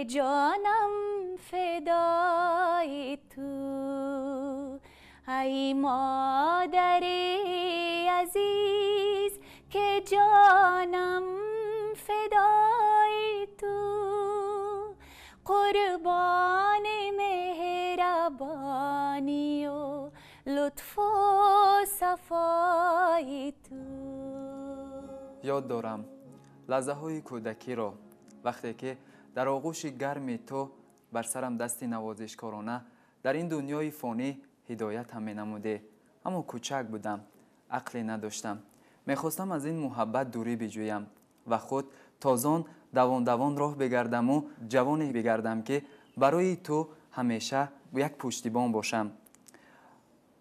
جانم فدای تو، ای مادر عزیز که جانم فدای تو، قربان مهربانی و لطف و صفای تو. Ёд дорам лаҳзаҳои кӯдакиро, вақте ки дар оғӯши гарми ту бар сарам дасти навозишкорона дар ин дунёи фонӣ ҳидоятам менамудӣ. Аммо кӯчак будам, ақле надоштам, мехостам аз ин муҳаббат дурӣ биҷӯям ва худ тозон давон-давон роҳ бигардаму ҷавоне бигардам, ки барои ту ҳамеша як пуштибон бошам.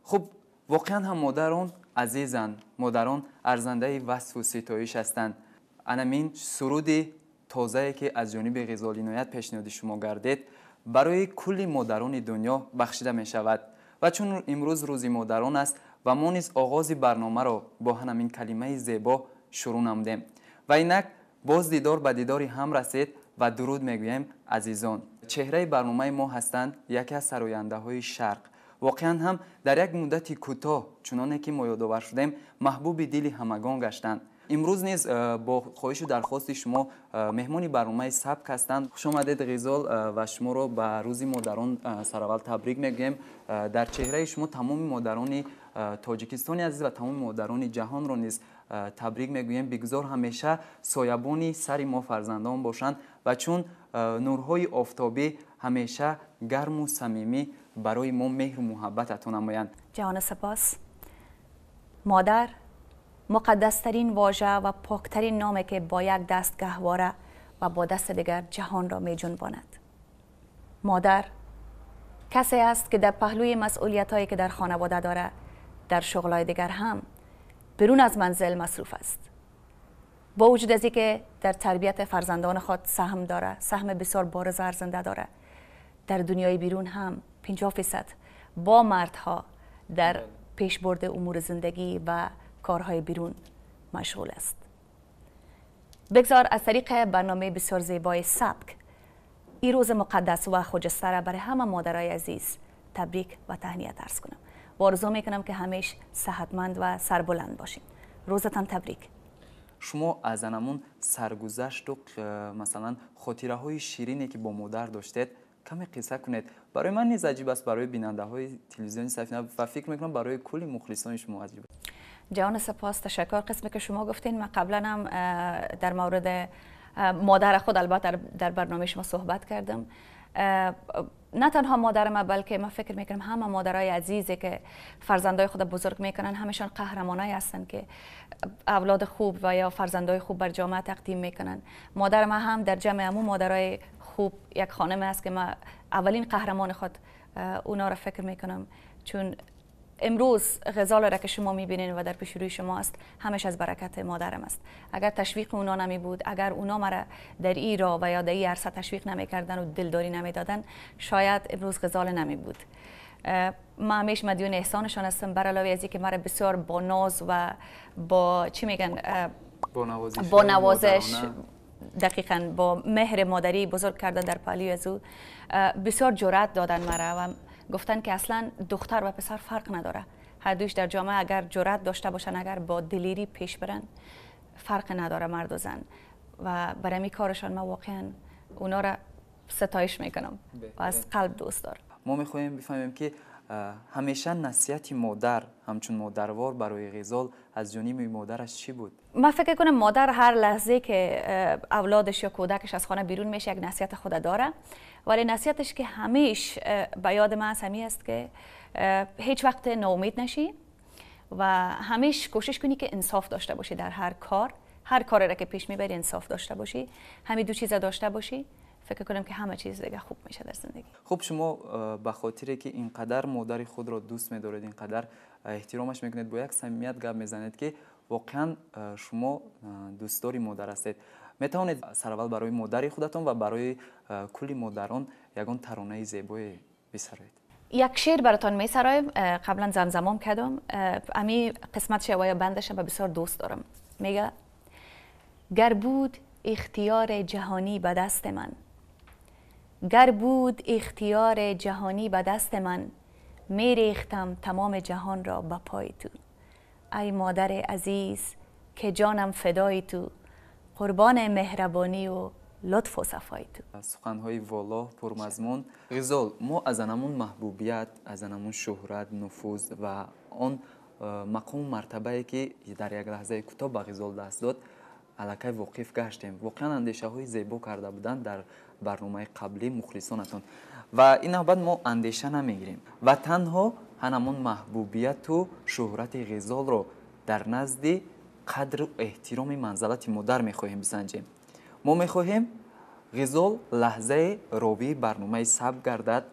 Хуб, воқеан ҳам модарон азизанд, модарон арзандаи васфу ситоиш ҳастанд. Анамин суруди тозае, ки аз ҷониби Ғизол Иноят пешниҳоди шумо гардид, барои кулли модарони дунё бахшида мешавад. Ва чун имрӯз рӯзи модарон аст ва мо низ оғози барномаро бо ҳанамин калимаи зебо шурӯъ намудем. Ва инак боз дидор ба дидори ҳам расид ва дуруд мегӯем, азизон. Чеҳраи барномаи мо ҳастанд яке аз сарояндаҳои шарқ. Воқеан ҳам дар як муддати кӯтоҳ, чуноне ки мо ёдовар шудем, маҳбуби дили ҳамагон гаштанд. Имрӯз низ бо хоҳишу дархости шумо меҳмони барномаи «Сабк» ҳастанд. Хушомадед, Ғизол, ва шуморо ба рӯзи модарон сараввал табрик мегӯем. Дар чеҳраи шумо тамоми модарони Тоҷикистони азиз ва тамоми модарони ҷаҳонро низ табрик мегӯем. Бигзор ҳамеша соябони сари мо фарзандон бошанд ва чун нурҳои офтобӣ ҳамеша гарму самимӣ барои мо меҳру муҳаббат ато намоянд. Ҷаҳон сипос. Модар مقدسترین واژه و پاکترین نامه که با یک دست گهواره و با دست دیگر جهان را می جنباند. مادر کسی است که در پهلوی مسئولیت هایی که در خانواده داره، در شغلهای دیگر هم بیرون از منزل مصروف است. با وجود از اینکه در تربیت فرزندان خود سهم داره، سهم بسیار بارز و ارزنده داره، در دنیای بیرون هم 50% با مردها در پیشبرد امور زندگی و کارهای بیرون مشغول است. بگذار از طریق برنامه بسیار زیبای «سبک» این روز مقدس و خجسته را برای همه مادرای عزیز تبریک و تهنیت عرض کنم و آرزو میکنم که همیش صحتمند و سربلند باشین. روزتان تبریک. Шумо аз анамун саргузашту масалан хотираҳои ширине, ки бо модар доштед, каме қисса кунед. Барои ман низ аҷиб аст, барои бинандаҳои телевизиони Сафина ва фикр мекунам, барои кулли мухлисони шумо аҷиб аст. جهان سپاس، تشکر. قسمی که شما گفتین، من قبلا هم در مورد مادر خود البته در برنامه شما صحبت کردم. نه تنها مادر ما، بلکه من فکر میکنم همه مادرای عزیزی که فرزندای خود بزرگ میکنن، همشان قهرمانای هستن که اولاد خوب و یا فرزندای خوب بر جامعه تقدیم میکنن. مادر ما هم در جمع امو مادرای خوب یک خانم است که ما اولین قهرمان خود اونا را فکر میکنم، چون امروز غزال را که شما میبینین و در پیش روی شما است، همش از برکت مادرم است. اگر تشویق اونا نمی بود، اگر اونا مرا در ای راه و یا در ای عرصه تشویق نمیکردن و دلداری نمیدادن، شاید امروز غزال نمی بود. ما همیش مدیون احسانشان هستم. بر علاوه از اینکه مرا بسیار با ناز و با چی میگن با نوازش. با نوازش، دقیقا، با مهر مادری بزرگ کردن، در پهلوی از او بسیار جرأت دادن مرا و گفتن که اصلا دختر و پسر فرق نداره، هر دویش در جامعه اگر جرأت داشته باشن، اگر با دلیری پیش برن، فرق نداره مرد و زن. و برای می کارشان ما واقعا اونا را ستایش میکنم و از قلب دوست دارم. Мо мехоҳем бифаҳмем, ки ҳамеша насиҳати модар ҳамчун модарвор барои Ғизол аз ҷониби модараш чӣ буд? من فکر کنم مادر هر لحظه که اولادش یا کودکش از خانه بیرون میشه، یک نصیحت خود داره، ولی نصیحتش که همیش به یاد من است همی است که هیچ وقت ناامید نشی و همیش کوشش کنی که انصاف داشته باشی در هر کار. هر کاری را که پیش میبری انصاف داشته باشی. همین دو چیز داشته باشی، فکر کنم که همه چیز دیگه خوب میشه در زندگی. Хуб, шумо ба хотире ки ин қадар модари худро дӯст медоред, ин қадар эҳтиромаш мекунед, бо як самимият гап мезанед, ки воқеан шумо дӯстдори модар ҳастед, метавонед сараввал барои модари худатон ва барои кулли модарон ягон таронаи зебое бисароед? یک شعر براتان میسرایم. قبلا زمزمام کردم. امی قسمت و یا بندش به بسیار دوست دارم. میگه: گر بود اختیار جهانی به دست من. گر بود اختیار جهانی به دست من، میریختم تمام جهان را به پای تو. ای مادر عزیز که جانم فدای تو، قربان مهربانی و لطف و صفای تو. سخنهای والا پرمضمون. غزال، ما از انمون محبوبیت، از انمون شهرت، نفوذ و آن مقام و مرتبه که در یک لحظه کوتاه به غزال دست داد аллакай воқиф гаштем. Воқеан андешаҳои зебо карда буданд дар барномаи қаблӣ мухлисонатон ва ин навбат мо андеша намегирем ва танҳо ҳанамон маҳбубияту шӯҳрати ғизолро дар назди қадру эҳтироми манзалати модар мехоҳем бисанҷем. Мо мехоҳем ғизол лаҳзаи ровии барномаи сабт гардад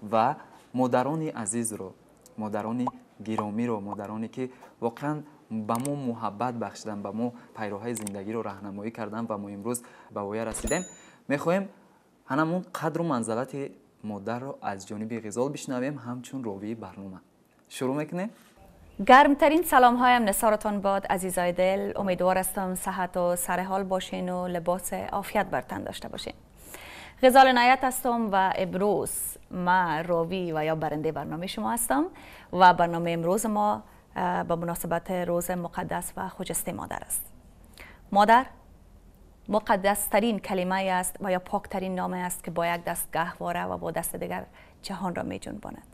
ва модарони азизро, модарони гиромиро, модароне ки воқеан ба мо муҳаббат бахшиданд, ба мо пайроҳаи зиндагиро раҳнамоӣ карданд ва мо имрӯз ба воя расидем, мехоҳем ҳанамон қадру манзалати модарро аз ҷониби ғизол бишнавем ҳамчун ровии барнома. Шурӯъ мекунем? گرمترین سلام هایم نثارتان باد عزیزای دل. امیدوار هستم صحت و سرحال باشین و لباس عافیت بر تن داشته باشین. غزال عنایت هستم و امروز ما راوی و یا برنده برنامه شما هستم و برنامه امروز ما به مناسبت روز مقدس و خجسته مادر است. مادر مقدس ترین کلمه است و یا پاکترین نام است که با یک دست گهواره و با دست دیگر جهان را می جنباند.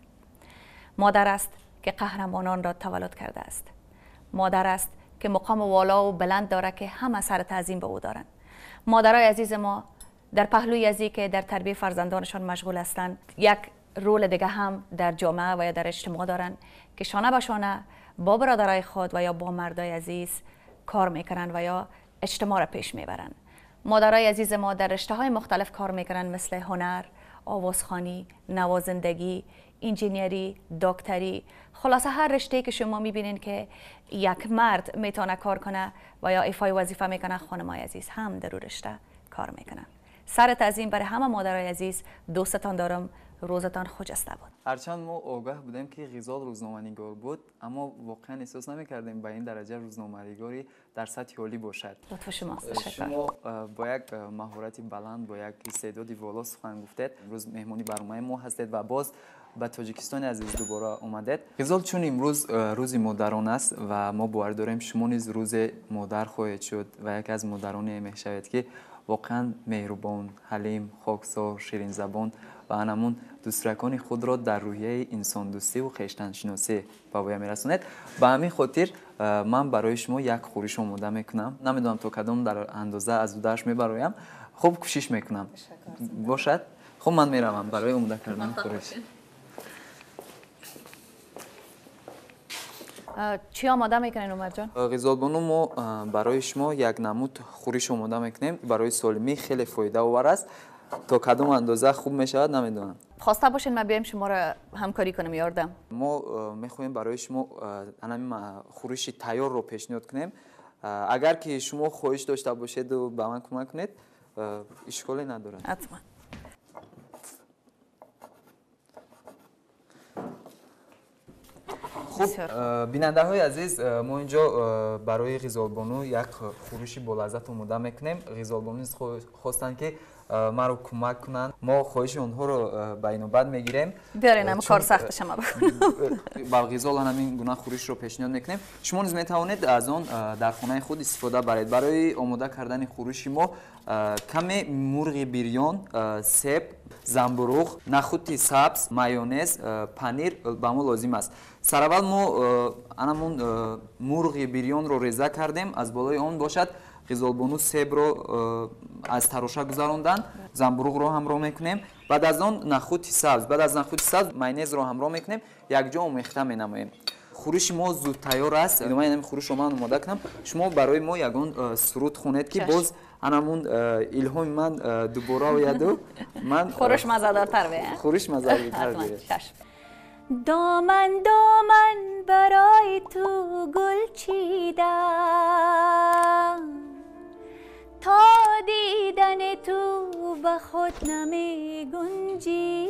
مادر است که قهرمانان را تولد کرده است. مادر است که مقام والا و بلند داره که همه سر تعظیم به او دارند. مادرای عزیز ما در پهلوی ازی که در تربیه فرزندانشان مشغول هستند، یک رول دیگه هم در جامعه و یا در اجتماع دارند که شانه به شانه با برادرای خود و یا با مردای عزیز کار میکنن و یا اجتماع را پیش میبرند. مادرای عزیز ما در رشته های مختلف کار میکنن، مثل هنر، آوازخوانی، نوازندگی، انجینیری، دکتری، خلاصه هر رشته که شما میبینین که یک مرد میتونه کار کنه و یا ایفای وظیفه میکنه، خانمای عزیز هم در رشته کار میکنن. سر تعظیم برای همه مادرای عزیز، دوستتان دارم، روزتان خجسته باد. هرچند ما آگاه بودیم که غزال روزنامه‌نگار بود، اما واقعا احساس نمی‌کردیم به این درجه روزنامه‌نگاری در سطح عالی باشد. لطف شماست. شما با یک مهارت بلند، با یک استعداد والا سخن گفتید. امروز مهمانی برنامه ما هستید و باز به تاجیکستان عزیز دوباره آمدید. غزال، چون امروز روز مادران است و ما باور داریم شما نیز روز مادر خواهید شد و یکی از مادران میشوید که واقعا مهربان، حلیم، خاکسار، شیرین زبان و انمون دوسترکان خود را در روحیه انسان دوستی و خویشتنشناسی به پایان میرساند. به همین خاطر من برای شما یک خورش آماده میکنم. نمیدونم تا کدام در اندازه از اوده‌اش میبرایم. خوب کوشش میکنم. باشد. خب من میروم برای آماده کردن خورش. چی آماده میکنین عمر جان؟ غزال بانو، ما برای شما یک نمود خورش آماده میکنیم. برای سالمی خیلی فایده آور است. تا کدام اندازه خوب میشود نمیدونم. خواسته باشین ما بیایم شما را همکاری کنم، یاردم. ما میخوایم برای شما همین خورش تیار رو پیشنهاد کنیم. اگر که شما خواهش داشته باشید و به من کمک کنید اشکالی نداره. حتما. خب بیننده های عزیز، ما اینجا برای غزال بانو یک خورش با لذت آماده میکنیم. غزال بانو خواستن که ما رو کمک کنن. ما خواهش اونها رو به اینوبت میگیریم. بیارین هم کار سخت شما بکنم. با غزال همین گونه خورش رو پیشنهاد میکنیم. شما نیز میتوانید از آن در خانه خود استفاده برید. برای آماده کردن خورش ما کمی مرغ بریان، سیب، زنبورغ، نخود سبز، مایونز، پنیر به ما لازم است. سر اول ما انمون مرغ بریان رو ریزه کردیم. از بالای آن باشد غزال بانو سیب رو از تراشه گذراندن، زنبورغ رو همراه میکنیم. بعد از آن نخود سبز، بعد از نخود سبز مایونز رو همراه میکنیم. یک جا آمیخته مینماییم. خورش ما زود تیار است. من این خورش رو من آماده کنم. شما برای ما یگان سرود خونید که باز انمون الهام من دوباره آید. من خورش مزه‌دارتر بیه. خورش مزه‌دارتر بیه. دامن دامن برای تو گل چیدم، تا دیدن تو به خود نمی گنجیدم.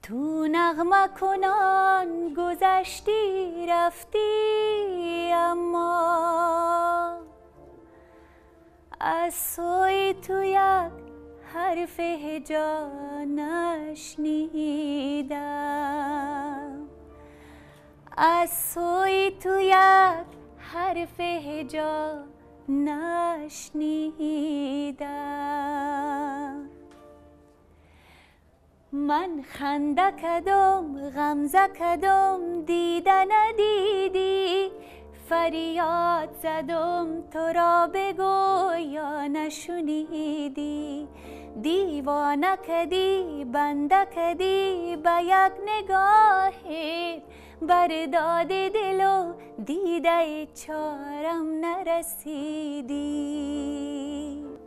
تو نغمه کنان گذشتی رفتی، اما از از سوی تو یک حرف هجا نشنیدم، از سوی تو یک حرف هجا نشنیدم. من خنده کدم غمزه کدم دیده ندیدی، فریاد زدم تو را بگو یا نشنیدی. دیوانه کدی بنده کدی به یک نگاهت، بر داد دلو دیده چارم نرسیدی.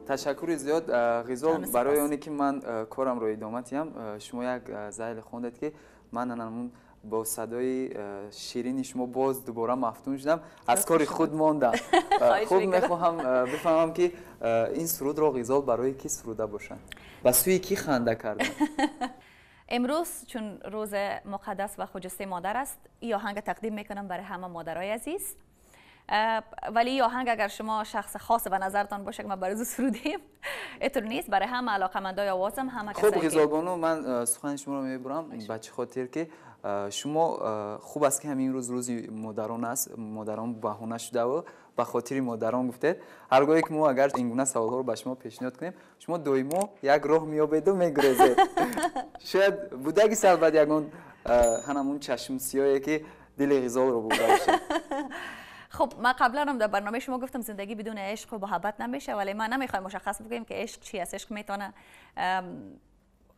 تشکر زیاد غزال برای اونی که من کارم رو ادامه دیم. شما یک زایل خوندید که من انمون با صدای شیرین شما باز دوباره مفتون شدم، از کار خود ماندم. خوب میخواهم بفهمم که این سرود را غزال برای کی سروده باشن، به سوی کی خنده کردن؟ امروز چون روز مقدس و خجسته مادر است، این آهنگ تقدیم میکنم برای همه مادرای عزیز. ولی این آهنگ اگر شما شخص خاص به نظرتان باشه که من برای او سرودیم، اینطور نیست. برای همه علاقه‌مندای آوازم، همه کسایی. خب غزال بانو، من سخن شما رو میبرم به چه خاطر که شما خوب است که همین روز روزی مادران است، مادران بهانه شده و به خاطر مادران گفتید. هرگاهی که ما اگر این گونه سوال‌ها رو به شما پیشنهاد کنیم، شما دویمو یک راه میابید و میگریزید. شاید بودگی سال بعد یگون همون چشم سیاهی که دل غزال رو برده باشه. خب من قبلا هم در برنامه شما گفتم زندگی بدون عشق و محبت نمیشه، ولی من نمیخوایم مشخص بگیم که عشق چی است. عشق میتونه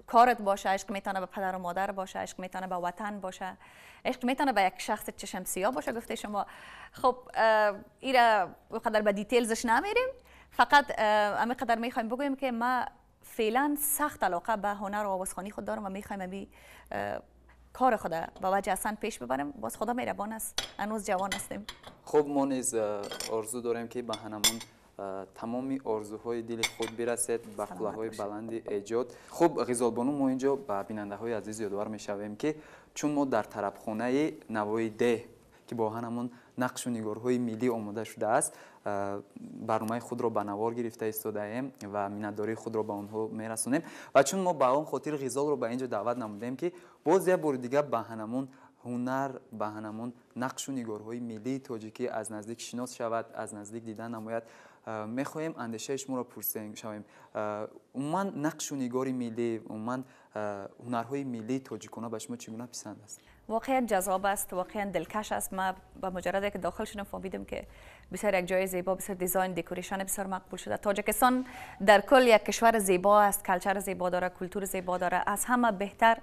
کارت باشه، عشق میتونه به پدر و مادر باشه، عشق میتونه به وطن باشه، عشق میتونه به یک شخص چشم سیاه باشه گفته شما. خب ایره قدر به دیتیلزش نمیریم، فقط همین قدر میخوایم بگوییم که ما فعلا سخت علاقه به هنر و آوازخوانی خود دارم و میخوایم ابی کار خود به وجه اصلا پیش ببرم. باز خدا مهربان است، هنوز جوان هستیم. خب ما نیز آرزو داریم که به هنمون تمامی آرزوهای دل خود برسید، به قله‌های بلند ایجاد. خب غزال بانو، ما اینجا به بیننده های عزیز یادآور میشویم که چون ما در طربخانه نوای ده که با هنمون نقش و نگارهای ملی آماده شده است، برنامه خود را به نوار گرفته ایستاده ایم و منتداری خود را به آنها میرسونیم. و چون ما به آن خاطر غزال را به اینجا دعوت نمودیم که باز یک بار دیگه به هنمون هنر، به هنمون نقش و نگارهای ملی تاجیکی از نزدیک شناس شود، از نزدیک دیدن نماید. میخواهیم اندیشه شما را پرسیم شویم. عموما نقش و نگار ملی، عموما هنرهای ملی تاجیکانه به شما چگونه پسند است؟ واقعا جذاب است، واقعا دلکش است. من به مجرد که داخل شدم فهمیدم که بسیار یک جای زیبا، بسیار design، decoration بسیار مقبول شده. تاجیکستان در کل یک کشور زیبا است، culture زیبا داره، کلتور زیبا داره. از همه بهتر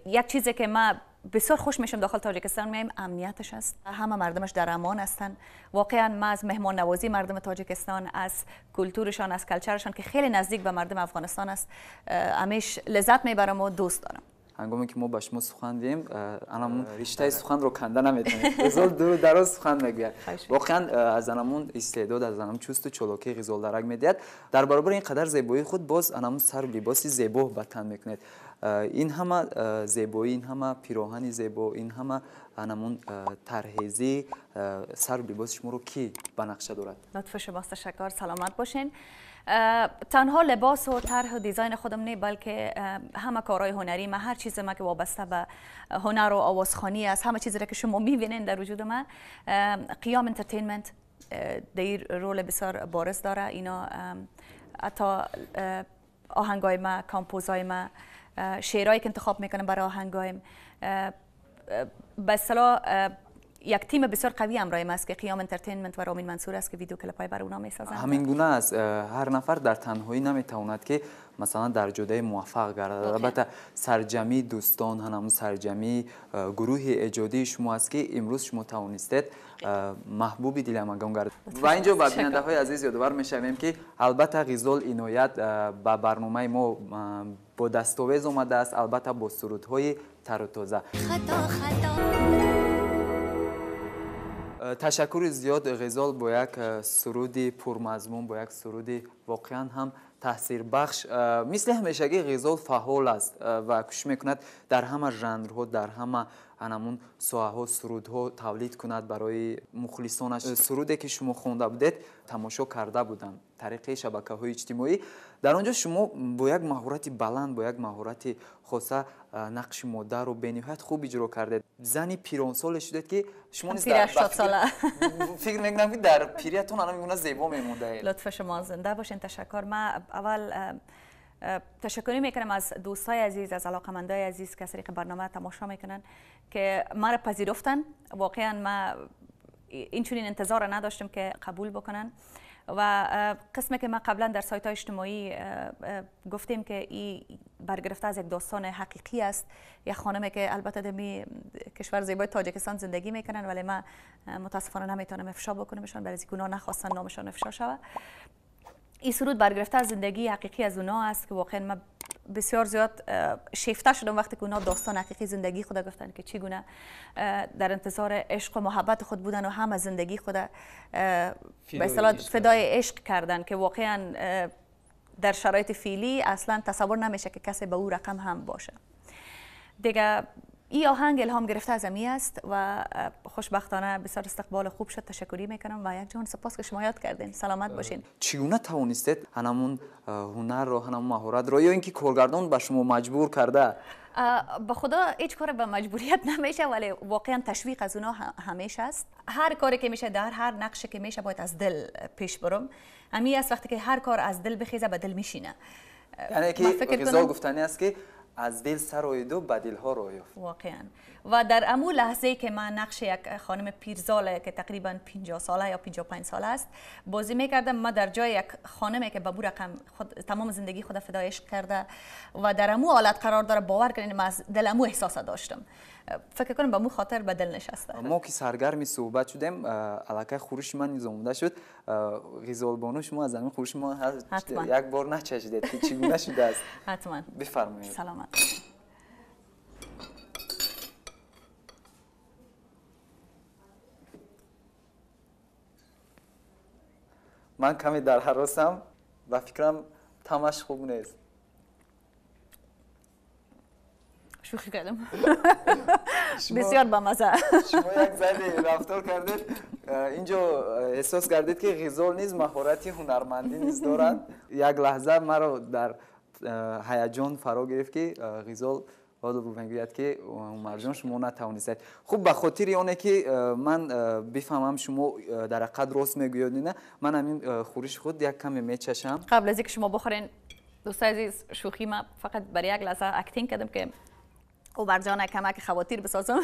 یک چیزی که من بسیار خوش میشم داخل تاجیکستان میایم، امنیتش است، همه مردمش در امان هستند. واقعا من از مهمان نوازی مردم تاجیکستان، از کلتورشان، از culture شان که خیلی نزدیک به مردم افغانستان است، همیش لذت میبرم و دوست دارم. هنگامی که ما به شما سخن دیم، انمون رشته سخن رو کنده نمیتونیم. غزال دور دراز سخن میگوید. واقعا از انمون استعداد، از انمون چست و چالاکی غزال درک میدهد. در برابر این قدر زیبایی خود باز انمون سر و لباس زیبا به تن میکند. این همه زیبایی، این همه پیراهن زیبا، این همه انمون طرحیزی سر و لباس شما رو کی به نقشه دارد؟ لطف شماست، تشکر، سلامت باشین. تنها لباس و طرح و design خودم نه، بلکه همه کارهای هنری من، هر چیز ما که وابسته به هنر و آوازخوانی است، همه چیزی که شما میبینین در وجود من، قیام Entertainment در role بسیار بارز داره. اینا حتی آهنگای ما، compose ای ما، شعرهایی که انتخاب میکنم برای آهنگایم، به اصطلاح یک تیم بسیار قوی همراه ما است که قیام Entertainment و رامین منصور است که ویدیو کلیپ های برای اونا میسازند. همین گونه است، هر نفر در تنهایی نمیتواند که مثلا در جاده موفق گردد. البته سرجمی دوستان، همون سرجمی گروه ایجادی شما است که امروز شما توانستید محبوب دل همگان گردید. و اینجا به بیننده های عزیز یادآور میشویم که البته غزال عنایت به برنامه ما با دستاویز آمده است، البته با سرودهای تر و تازه. تشکر زیاد غزال با یک سرود پرمضمون، با یک سرود واقعا هم تاثیر بخش. مثل همیشگی غزال فعال است و کوشش میکند در همه ژانرها، در همه ҳамон соҳаҳо сурудҳо тавлид кунад барои мухлисонаш. Суруде ки шумо хонда будед тамошо карда будам тариқи шабакаҳои иҷтимоӣ. Дар он ҷо шумо бо як маҳорати баланд, бо як маҳорати хоса нақши модарро бениҳоят хуб иҷро кардед. Зани пиронсоле шудед ки шумо низ фикр мекунам ки дар пириятон ана мегуна зебо мемондаед. лутф шумо, зинда бошین. ташаккур. ман аввал تشکری میکنم از دوستای عزیز، از علاقمندای عزیز که از طریق برنامه تماشا میکنن که مرا پذیرفتن. واقعا من این چنین انتظار نداشتم که قبول بکنن و قسمی که ما قبلا در سایت های اجتماعی گفتیم که این برگرفته از یک داستان حقیقی است، یک خانمی که البته در کشور زیبای تاجیکستان زندگی میکنن ولی من متاسفانه نمیتونم افشا بکنمشان برای اینکه اونا نخواستن نامشان افشا شود. این سرود برگرفته از زندگی حقیقی از اونا است که واقعا من بسیار زیاد شیفته شدم وقتی که اونا داستان حقیقی زندگی خود گفتن که چگونه در انتظار عشق و محبت خود بودن و هم از زندگی خود به اصطلاح فدای عشق کردن که واقعا در شرایط فعلی اصلا تصور نمیشه که کسی به او رقم هم باشه. دیگه این آهنگ الهام گرفته از امی است و خوشبختانه بسیار استقبال خوب شد. تشکری میکنم و یک جهان سپاس که شما یاد کردین. سلامت باشین. چگونه توانستید هنمون هنر رو، هنمون مهارت رو، یا اینکه کارگردان به شما مجبور کرده؟ به خدا هیچ کار به مجبوریت نمیشه ولی واقعا تشویق از اونا همیشه است. هر کاری که میشه، در هر نقشی که میشه باید از دل پیش برم. امی است وقتی که هر کار از دل بخیزه به دل میشینه. یعنی که غزال گفتنی است که از دل سرایید و به دلها راه یافت. واقعا. و در امو لحظه که من نقش یک خانم پیرزاله که تقریبا 50 ساله یا 55 ساله است بازی میکردم، من در جای یک خانمی که به بو رقم خود تمام زندگی خود فدای عشق کرده و در امو حالت قرار داره، باور کنین من از دل امو احساس داشتم. فکر کنم به مو خاطر به دل نشسته. ما که سرگرمی صحبت شدیم الکی خورش من نیز آمده شد. غزال بانو شما از همین خورش ما یک بار نچشیدید که چگونه شده است؟ حتما بفرمایید. سلامت. من کمی در حراسم و فکرم تمش خوب نیست. شوخی کردم. بسیار بامزه. شما یک زدی رفتار کردید اینجا احساس کردید که غزال نیز مهارت هنرمندی نیز دارد. یک لحظه مرا در هیجان فرا گرفت که غزال میگوید که عمرجان شما نتوانستید. خب به خاطر آنه که من بفهمم شما در حقیقت راست میگویید نه، من همین خورش خود یک کمی میچشم. قبل از اینکه شما بخورین دوستای عزیز، شوخی ما فقط برای یک لحظه acting کردم که عمرجان کمک خواتیر بسازم.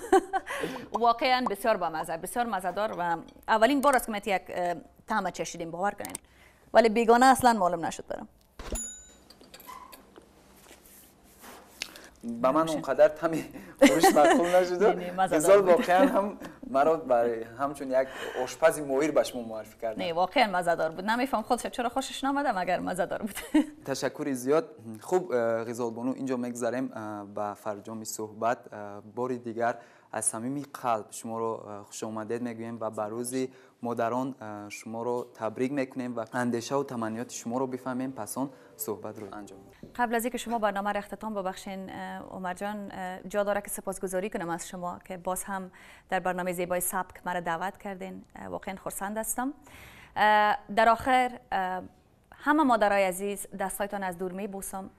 واقعا بسیار بامزه، بسیار مزهدار و اولین بار است که من یک طعم چشیدیم، باور کنین، ولی بیگانه اصلا معلوم نشد برام. به من اونقدر طعم خورش مقبول نشد. غزال واقعا هم مرا برای همچون یک آشپز ماهر به شما معرفی کرد. نه واقعا مزهدار بود. نمیفهم خودش چرا خوشش نامده مگر مزهدار بود. تشکر زیاد. خوب غزال بانو اینجا میگذریم به فرجام صحبت. بار دیگر از صمیم قلب شما رو خوش آمدید میگوییم و به روز مادران شما رو تبریک میکنیم و اندیشه و تمنیات شما رو بفهمیم، پس آن صحبت رو انجام بدیم. قبل از اینکه شما برنامه را اختتام ببخشین عمر جان، جا داره که سپاسگزاری کنم از شما که باز هم در برنامه زیبای سبک مرا دعوت کردین. واقعا خرسند هستم. در آخر همه مادرای عزیز دستایتان از دور میبوسم.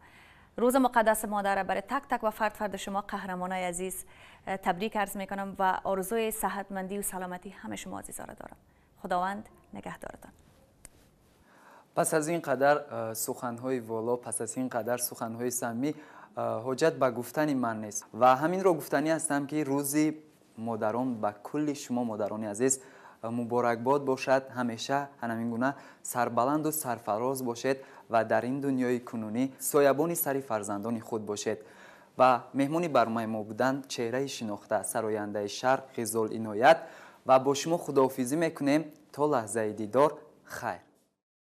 روز مقدس مادر برای تک تک و فرد فرد شما قهرمانای عزیز تبریک عرض میکنم و آرزوی صحتمندی و سلامتی همه شما عزیزا را دارم. خداوند نگهدارتان. پس از این قدر سخنهای والا، پس از این قدر سخنهای سمی، حاجت به گفتن من نیست و همین را گفتنی هستم که روزی مادران به کل شما مادران عزیز مبارکباد باشد. همیشه همین گونه سربلند و سرفراز باشید و در این دنیای کنونی سایبان سر فرزندان خود باشید. و مهمونی برنامه ما بودند چهره شناخته سراینده شرق غزال عنایت و با شما خداحافظی میکنیم تا لحظه دیدار. خیر.